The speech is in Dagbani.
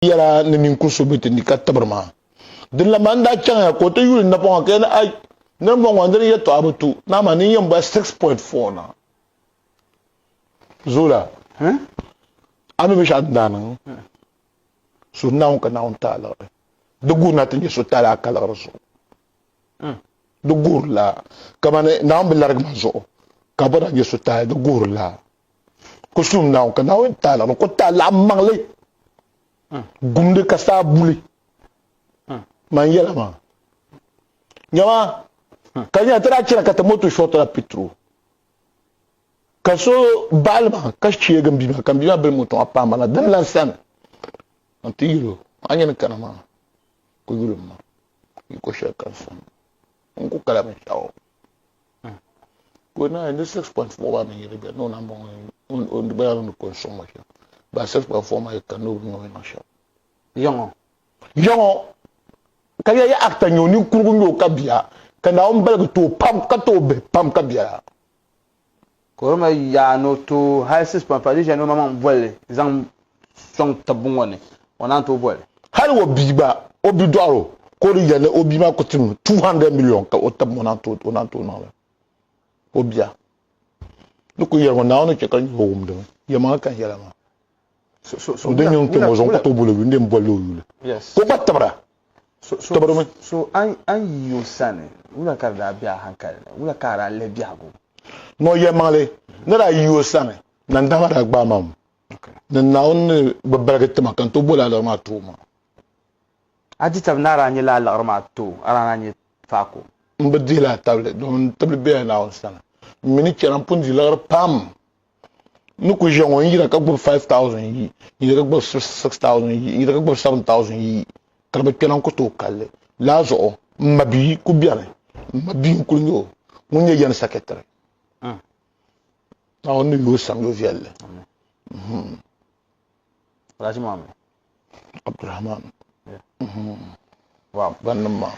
yɛra ni ninkuri so bɛ ti ni ka tibiri maa. Din la maa n daa chaŋya ka o ti yuli napɔŋ ka yɛli ai niriba ŋɔ dini yɛtɔɣa bi tu naa maa ni yɛn bɔhi 6.4 na. Zola a mi binshɛɣu din daa niŋ so Naawuni ka Naawuni ti a liɣiri di guuri na ti nyɛ so taali a ka liɣiri zuɣu di guuri la kamani Naawuni bi larigi ma zuɣu ka bɔ daa nyɛ so taali di guuri la ku suhim Naawuni ka Naawuni ti a liɣiri ku ti a laɣim maŋli gumdi ka saa buli man yɛla maa nyama ka nyɛ ti daa chana ka ti moto short la petrol ka so baɣali ma ka cheegi n bia maa ka n bia maa bili moto maa paai ma na din lan sani n ti yuli o a nyini kana maa ku yuli ma yiko shɛli ka n sani n ku kala binshaɣu ka o naai ni 6.4 maa mi yiri bɛ ni o na bɔŋɔ o gba ni ko n sɔŋ ma shɛm ba 6.4 maa yi ka ni o bi nyɛ o niŋ shɛm Yaŋɔ. Yaŋɔ ka ya ya actor nyɛ o ninkurigu nyɛ o ka bia ka Naawuni baligi ti o pam ka ti o bihi pam ka biɛla. Ka o mali yaa ni o tooi hali 6.5 di ʒiya ni o maŋmaŋ bolli zaŋ sɔŋ tibbu ŋɔ ni o naan tooi bolli. Hali o bia gba o bi dɔɣiri o ka o di yɛli ni o bia maa ku tim 200 million ka o tibim o naan tooi o naan tooi niŋli o bia ni ku yɛli ŋɔ Naawuni ni chɛ ka nyɛ o wumdimi yɛlimaŋli ka n yɛla maa. O di nyɛ n kpɛŋɔ zuɣu n ku tooi boli o yuli n di yɛn bolila o yuli ka o gba tibira tibirimi. So a ni yi o sani wula ka di daa be a hankali ni wula ka a daa lihi biɛhigu? Ni o yɛlimaŋli ni daa yi o sani nandahima daa gbaai ma mi ni Naawuni ni bi baligi ti ma ka n tooi boli a liɣiri maa ti o maa. A di tabi ni a daa nyɛ lala liɣiri maa ti o, a daa naan nyɛ faako? M bi dihila a tabili domin n tibili bela Naawuni sani. M mi ni chana m pun di liɣiri pam. N ni kuli ʒiya ŋɔ n yina ka gbubi 5000 yi, n yina ka gbubi 6000 yi, n yina ka gbubi 7000 yi, ka di bi kpɛna n ku tooi kalli. Lala zuɣu m ma bia ku beni, m ma bia n-kuli nyɛ o ŋun nyɛ yani sakɛtiri. Naawuni ni yo o samli viɛlli. Alhaji Muhammad. Abdulrahman. Wow. Ban nim maa.